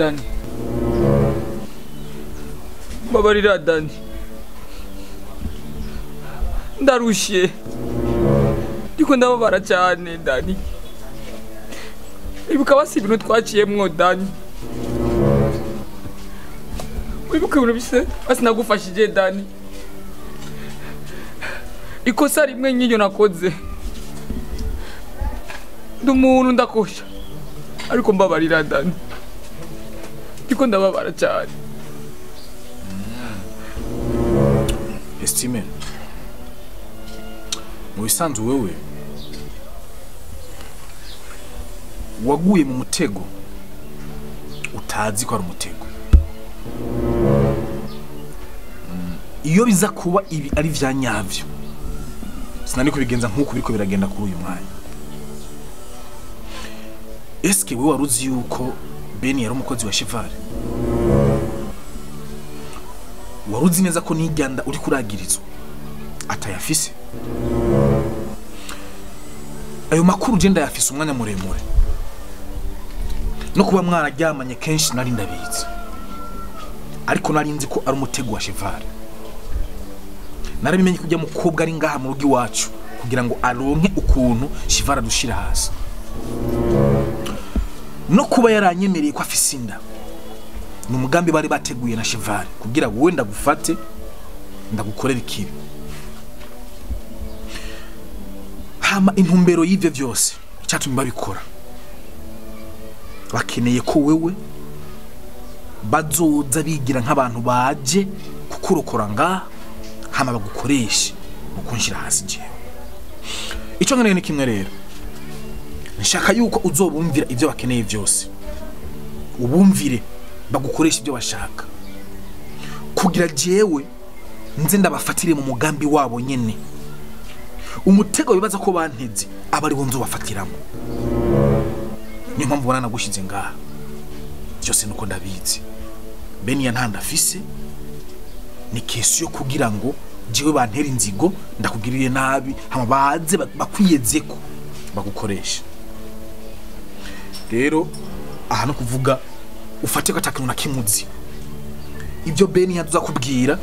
Dani, mbabarira Dani, ndarushe, ndiko ndababara cyane Dani. Ibuka basi ibintu twaciyemwo Dani, wibuka ibintu bise basi nagufashije Dani. Ikosa rimwe nk'iryo nakoze, ndi umuntu ndakosha, ariko mbabarira Dani, ndiko ndababara cyane. Estime, mu bisanzwe wewe waguye mu mutego utazi ko ari umutego. Iyo biza kuba ibi ari vya nyavyo, sinari kubigenza nkuko biriko biragenda kuri uyu mwanya. Eske wewe waruzi yuko Beni yari umukozi wa Cheval? Waruzi neza ko niganda uri kuragirizwa atayafise? Ayo makuru je ndayafise umwanya muremure, no kuba mwararyamanye kenshi nari ndabizi, ariko nari nzi ko ari umutego wa Cheval. Narabimenye kujya mukobwa ari ngaha mu rugo iwacu kugira ngo aronke ukuntu Cheval adushira hasi, no kuba yaranyemereye ko afise inda ni umugambi bari bateguye na Cheval kugira wowe ndagufate ndagukorera ikibi. Hama intumbero y'ivyo vyose icyatumye babikora, bakeneye ko wewe bazoza bigira nk'abantu baje kukurokora ngaha, hama bagukoreshe mu kunshira hasi jewe. Ico nkeneye ni kimwe rero, nshaka yuko uzobumvira ivyo bakeneye vyose, ubumvire bagukoresha ibyo bashaka, kugira jewe nze ndabafatire mu mugambi wabo nyene. Umutego bibaza ko banteze aba ari bo nzobafatiramo. Niyo mpamvu ubona nagushize ngaha, byose nuko ndabizi. Beni ya ntandafise ni kesi yo kugira ngo jewe bantera inzigo ndakugirire nabi, hama baze bakwiyezeko bagukoresha. Rero aha no kuvuga ufate ko atakintu na kimuzi, ibyo Beni yaduza kubwira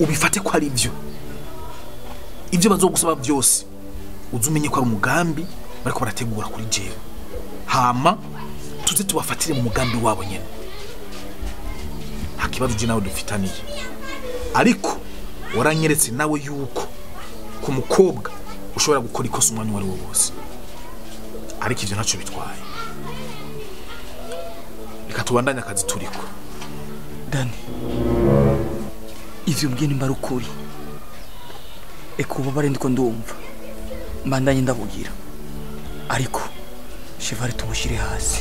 ubifate ko ari byo, ibyo bazogusaba byose uzumenye ko ari umugambi bariko barategura kuri jewe, hama tuze tubafatire mu mugambi wabo nyene. Nta kibazo je nawe dufitaniye, ariko waranyeretse nawe yuko ku mukobwa ushobora gukora ikosa umwanya wari wo wose, ariko ivyo ntaco bitwaye. Reka tubandanye akazi turiko. Dani, ivyo mbwiye nimba ari ukuri, eka ububabare ndiko ndumva mbandanye ndabugira, ariko Cheval tumushyire hasi.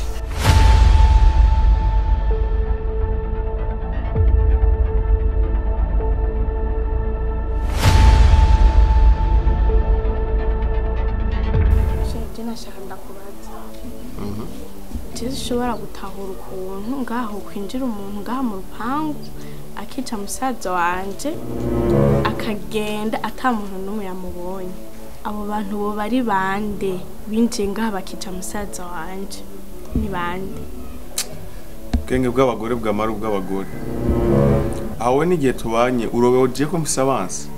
Je nashaka ndakubaza, ushobora gutahura ukuntu ngaho kwinjira umuntu ngaha mu rupangu akica musaza wanje akagenda ata muntu n'umwe yamubonye? Abo bantu bo bari bande binjiye ngaha bakica musaza wanje ni bande? Ubwenge bw'abagore bwamara ubw'abagore. Aho n'igihe tubanye urobewe ugiye ko mfise abansi,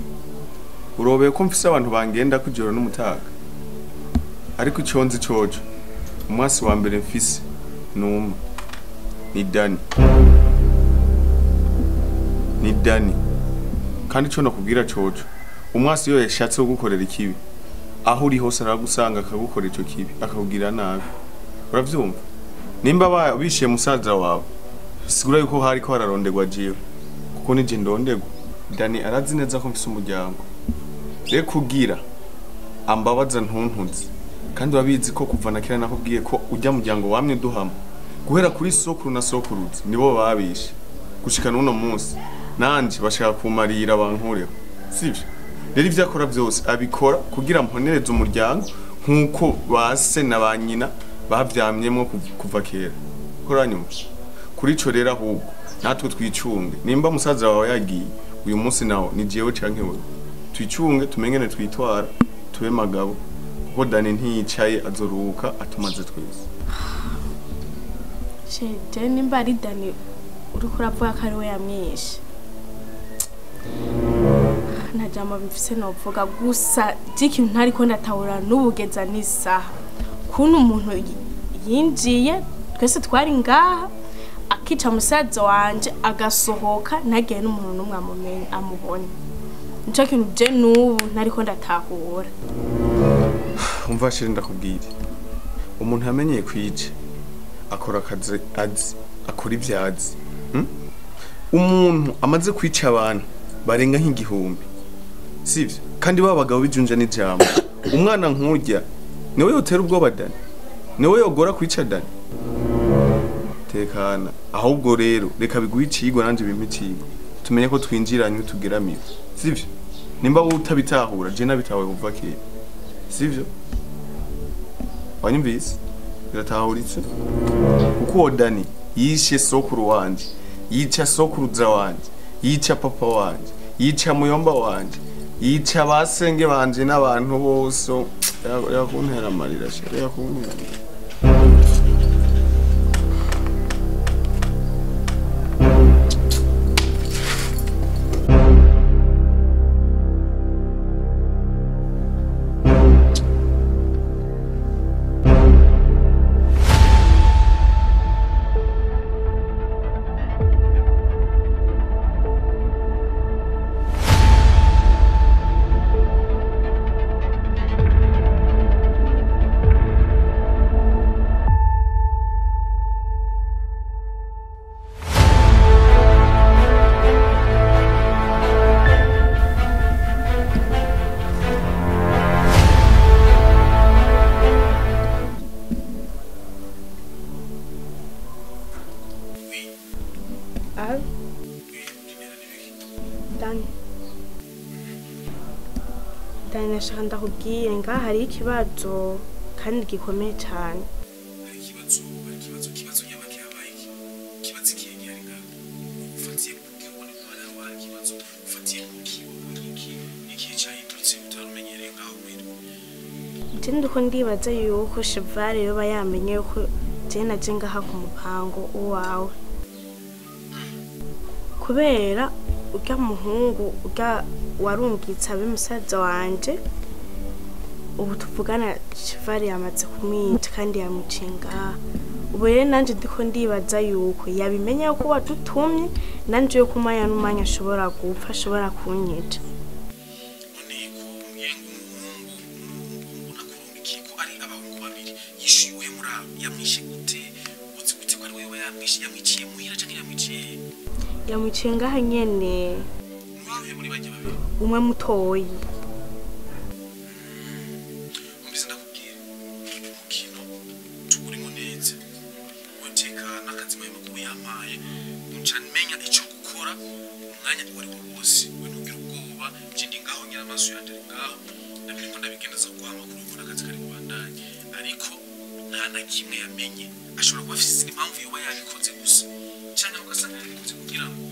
urobeye ko mfise abantu bangenda kujoro n'umutaga, ariko ico nzi coco umwasi wa mbere mfise numwe ni Dani. Ni Dani. Kandi ico nakubwira coco, umwasi iyo yashatse kugukorera ikibi, aho uri hose aragusanga akagukora ico kibi, akakubwira nabi. Uravyumva? Nimba bishiye musaza wawe, sigura yuko hariko hararondegwa jewe, kuko nije ndondegwa. Dani arazi neza ko mfise umuryango. Rero kugira ambabaza ntuntuze, kandi urabizi ko kuva na kera nakubwiye ko ujya muryango wamwe duhama, guhera kuri sokuru na sokuruzi nibo babishe gushika n'uno munsi, nanje bashaka kumarira bankureho, sivyo? Rero ivyo akora byose abikora kugira mponereze umuryango nkuko base na ba nyina bavyamyemwo kuva kera. Koranyuma kuri ico rero, ahubwo natwe twicunge. Nimba musaza wawe yagiye uyu munsi nawo ni jewe canke wewe, twicunge tumenyene twitwara, tube magabo, kuko Dani ntiyicaye azoruhuka atumaze twese. Sheje nimba ari Dani uriko uravuga ko ari we yamwishe. Nta jambo mfise novuga gusa ikintu ntariko ndatahura n'ubugeza n'isaha. Kuntu umuntu yinjiye twese twari ngaha akica musaza wanje agasohoka ntagiye n'umuntu n'umwe amumenye amubone. Nico kintu je n'ubu ntariko ndatahura. Umva shiri ndakubwira. Umuntu yamenyeye kwica akora akazi azi, akora ivyazi. Umuntu amaze kwica abantu barenga nk'igihumbi. Sivyo? Kandi baba bagabo bijunja n'ijambo. Umwana nkurya niwe yotera ubwoba Dani. Niwe yogora kwica Dani. Tekana. Ahubwo rero reka biguhe icigwa nanje bimpe icigwa. Tumenye ko twinjiranye tugeramiwe. Sivyo? Nimba wowe utabitahura je nabitawe kuva kera. Sivyo? Wanyumvise? Biratahuritse? Kuko uwo Dani yishe sokuru wanje, yica sokuruza wanje, yica papa wanje, yica muyomba wanje, yica basenge banje n'abantu bose. Yakuntera amarira she, yakuntera. Dani nashaka ndakubwiye ngaha hari ikibazo kandi gikomeye cyane. Hari ikibazo, hari ikibazo, ikibazo nyabaki habaye iki? Ikibazo ikihe gihari ngaha? Ufatiye kuki ubona ko hari habaye ikibazo? Ufatiye kuki ubona iki? Ikihe cyahindutse utarumenyereye ngaho muhira? Je ndiko ndibaza yuko Cheval yoba yamenye yuko je naje ngaha ku mupango uwawe. Kubera urya muhungu urya warungitse abe musaza wanje ubu tuvugana Cheval yamaze kumwica kandi yamucinga. Ubu rero nanje ndiko ndibaza yuko yabimenya yuko wadutumye nanje yuko umwanya n'umwanya ashobora gupfa ashobora kunyica. None ko mbwiye ngo umuhungu nakurungikiye ko ari abahungu babiri yishyuwe muri abo yamwishe gute? Uzi gute ko ari wewe yamwishe? Yamwiciye muhira canke yamwiciye? Yamuciye ngaha nyene. Umwe mutoyi. Umvise ndakubwira umukino tuwurimo neza wetekana akazi mayo makuru yampaye nca menya ico gukora umwanya uwo ari wo wose. We ntugira ubwoba je ndi ngaho nyira amaso yanje ari ngaho ndabiriko ndabigendaza kuguha amakuru yuko akazi kari kubandanya ariko nta na kimwe yamenye. Ashobora kuba afise izindi mpamvu yoba yabikoze gusa canke ugasanga yabikoze kugira ngo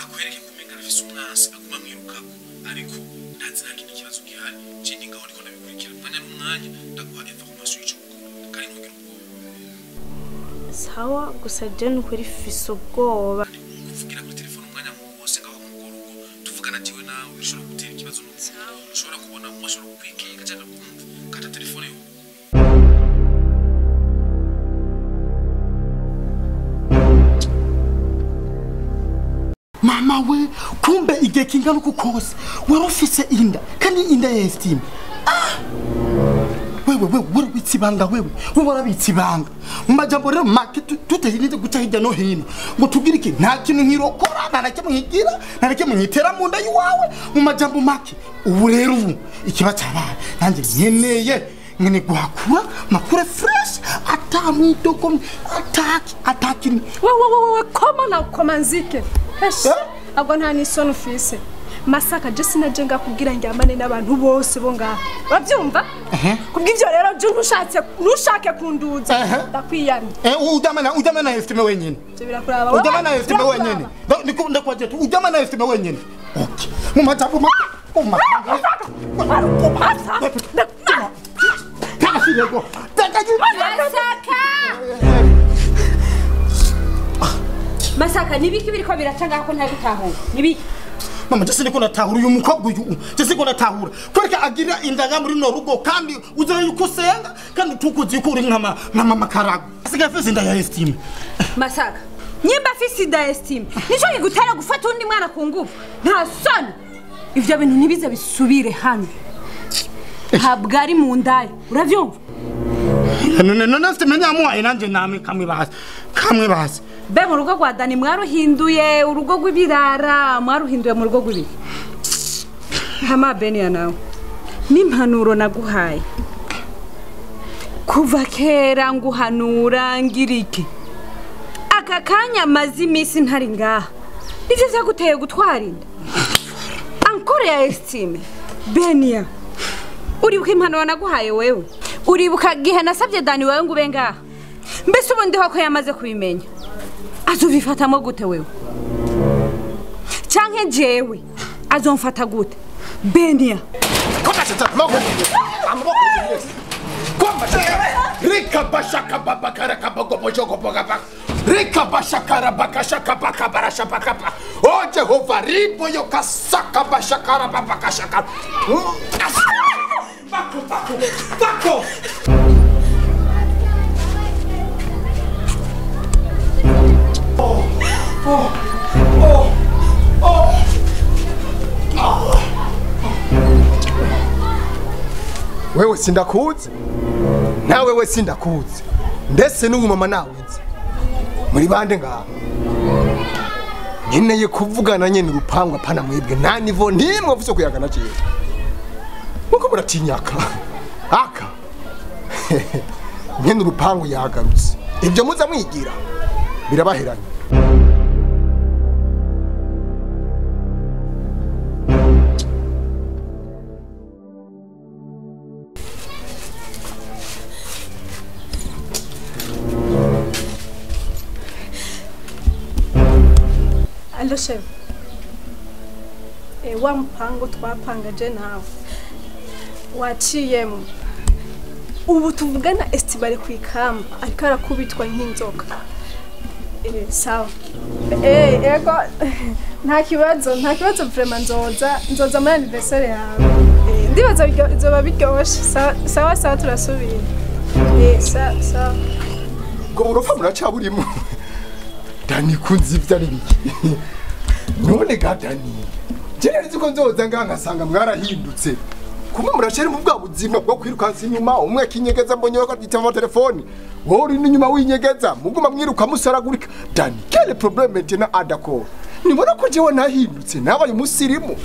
akwereke kumenga arafise umwansi aguma amwirukako ariko ntazi nta kindi kibazo gihari. Je ndi ngaho ndiko ndabikurikira umwanya n'umwanya ndaguha information y'ico gukora kandi ntugire ubwoba. Sawa gusa je nukuri mfise ubwoba. Kuvugira kuri telefone umwanya wose ngaho mu rugo tuvugana jewe nawe bishobora gutera ikibazo n'ubu ushobora kubona umwe ashobora kukwikeka canke kumva kata telefone yo. Mama we kumbe igihe kingana uku kose wari ufise inda kandi inda ya Estime. Wewe wewe warabitse ibanga wewe wewe warabitse ibanga. Mu majambo rero make tutahirinde guca hirya no hino ngo tubwire iki nta kintu nkirokora nta na kimwe nkigira nta na kimwe nkitera mu nda y'iwawe. Mu majambo make ubu rero ubu ikiba cyabaye nanjye nkeneye ngene guhakura makure fresh atamwidoko ataki ataki. Wewe wewe koma na ukomanzike. Hesh, ahubwo nta n'isoni ufise. Masaka je sinaje ngakubwira ndyamane n'abantu bose bo ngaha. Uravyumva? Kubw'ivyo rero je ntushatse ntushake kunduza. Ndakwiyamye. Ujamana na Estime wenyine. Ivyo birakuraba. Ujamana na Estime wenyine. Ndiko ndakwaje tu ujamana na Estime wenyine. Okay. Mu majambo Masaka. Masaka nibiki biriko biraca ngaho ko ntagutahura nibiki Mama jese niko natahura uyu mukobwa uyu jese niko natahura kwereka agira indaga muri no rugo kandi uzana yuko usenga kandi tukuzi yuko uri nka mama karago asigaye afise inda ya estime. Masaka nyimba afise inda ya estime nico kigutera gufata undi mwana ku ngufu nta soni ivyo bintu ntibize bisubire hano ntabwo ari mu ndayo uravyumva. None estime nyamuhaye nanje namwe kamwe bazi be mu rugo rwa Dani mwaruhinduye urugo rw'ibirara mwaruhinduye mu rugo rw'ibiri hama Benia nawe n'impanuro naguhaye kuva kera nguhanura ngirike aka kanya maze iminsi ntari ngaha nivyo vyaguteye gutwara inda ankore ya estime. Benia uribuka impanuro naguhaye wewe uribuka gihe nasabye Dani wewe ngo ube ngaha mbese ubundi ho ko yamaze kubimenya azobifatamo gute wewe canke jewe azomfata gute Benia Oh Jehova ribo yokasaka bashakara babakashaka Bako bako bako. Oh, oh, oh, oh. Wewe sindakuzi nawe we sindakuzi ndetse n'ubu mama nawe nzi muri bande ngaha nkeneye kuvugana nyene urupangu apana mwebwe nta nivo nimwe mvuze kuyagana jewe nkuko muratinyaka aka nyene urupangu yagarutse ibyo muza mwigira birabaheranye. Allo chef. Wa mpango twapanga je nawe waciyemo ubu tuvugana Estibare ku ikamba ariko arakubitwa nk'inzoka. Sawa ego nta kibazo vraiment nzoza muri anniversaire yawe ndibaza bizoba biryoshe. Sawa sawa turasubira. Sawa ngo urufa muracaburimo Dani kunzi byari biki none ga Dani je nzi ko nzoza ngasanga mwarahindutse kumwe muracari mu bwa buzima bwo kwirukansa inyuma umwe kinyegeza mbonye ko ditava telefone wowe uri inyuma winyegeza muguma mwiruka musaragurika Dani quel problème maintenant adako nibona ko jewe nahindutse nabaye umusirimu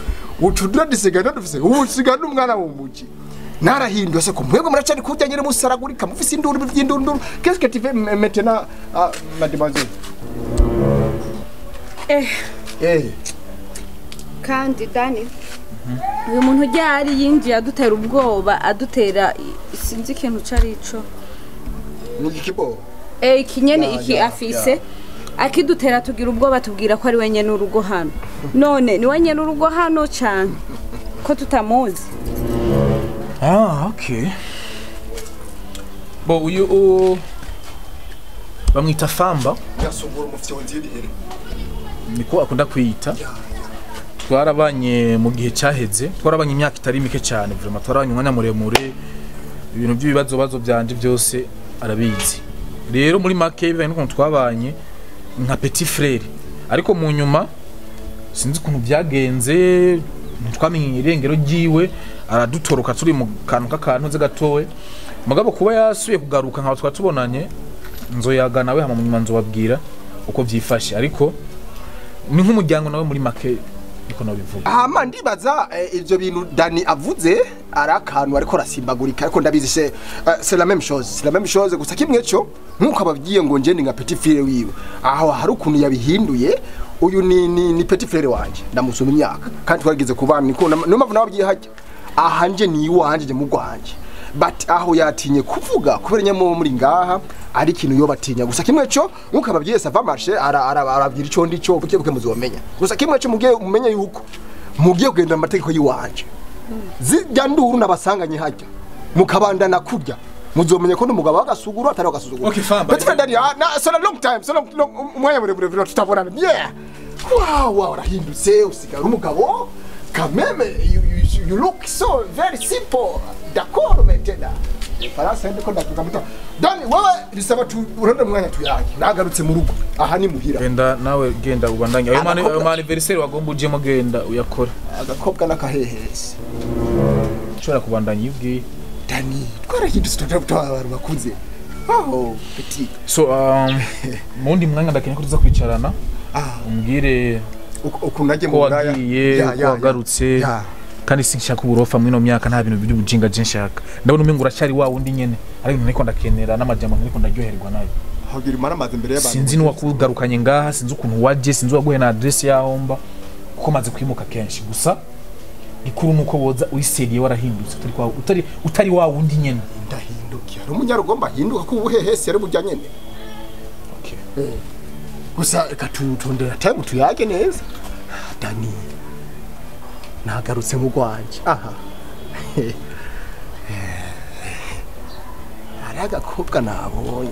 ucudura disigana dufise usigana umwana mu muji narahindutse ko mwebwe muracari kurya nyere musaragurika mufise induru by'induru qu'est-ce que tu fais maintenant mademoiselle? Kandi Dani uyu muntu ryari yinjiye adutera ubwoba adutera sinzi ikintu cari ico ni ikibo ikinyene iki afise akidutera tugira ubwoba tubwira ko ari wenye n'urugo hano none ni wenye n'urugo hano cyane ko tutamuzi. Okay bo uyu bamwita Famba yasugura umufyonzi y'ibihere niko akunda kwiyita. Twarabanye mu gihe cyaheze twarabanye imyaka itari mike cyane vraiment twarabanye umwanya muremure ibintu by'ibibazo bazo byanje byose arabizi rero muri make bivanye n'ukuntu twabanye nka petit frère ariko mu nyuma sinzi ukuntu byagenze ntitwamenye irengero ryiwe aradutoroka turi mu kantu k'akantu ze gatowe mugabo kuba yasuye kugaruka nkaho twatubonanye nzoyaga nawe hama mu nyuma nzobabwira uko byifashe ariko ni nk'umuryango nawe muri make niko nabivuga. Hama ndibaza ivyo bintu Dani avuze ari akantu ariko rasimbagurika ariko ndabizi c'est la même chose c'est la même chose gusa kimwe cyo nkuko ababwiye ngo nje ni nka petit frère wiwe aho hari ukuntu yabihinduye uyu ni petit frère wanje ndamusoma imyaka kandi twageze kubana niko niyo mpamvu nababwiye hajya aha nje ni iwanje je mu rwanje but aho yatinye kuvuga kubera nyamo muri ngaha ari ikintu yo batinya gusa kimwe cyo nkuko ababwiye ça va marcher arabwira ico ndi cyo buke buke muzomenya gusa kimwe cyo mugiye umenye yuko mugiye kugenda amategeko yiwanje zijya nduru nabasanganye hajya mukabandana kurya Muzomenye ko n'umugabo w'agasuguru atari w'agasuzuguro. Okay, fine, Petit frère Dani, ah, na so long time, so long long umwanya muremure vino tutabonana. Yeah. Wow, wow, urahindutse usigara umugabo. Quand même, you look so very simple. D'accord maintenant. Faransa ndiko ndavuga muto. Dani, wewe bisaba tu urondere umwanya tuyage. Nagarutse mu rugo. Aha ni muhira. Genda nawe, genda ubandanye ayo mani, ayo mani anniversaire wagomba ujemo, genda uyakore. Agakobwa n'akahehese. Ushobora kubandanya iyo ubwiye. Dani, twarahindutse tuba abantu bakuze. Oh, petit. So mu wundi mwanya ndakeneye ko tuza kwicarana, umbwire ukuntu nagiye ko mu Buraya. wagiye, Ya, ko ya, wagarutse. Ya. Kandi sinshaka uburofa mwino myaka, nta bintu by'ubujinga je nshaka. Ndabona umengo uracyari wa wundi nyene, ariko ibintu niko ndakenera n'amajambo niko ndaryoherwa nayo. Hagira imaramaze imbere y'abantu. Sinzi n'uwakugarukanye ngaha, sinzi ukuntu waje, sinzi uwaguhe na adresse yaho mba, kuko maze kwimuka kenshi. Gusa gikuru nuko woza uri sérieux, warahindutse, utari wa wundi nyene. Ndahindukiye. Hari umunyarugomba ahinduka ko ubuhehesi ari burya nyene. Okay. Gusa reka tutondera time tuyage neza. Dani, nagarutse mu rwanje. Aha. Hari agakobwa nabonye.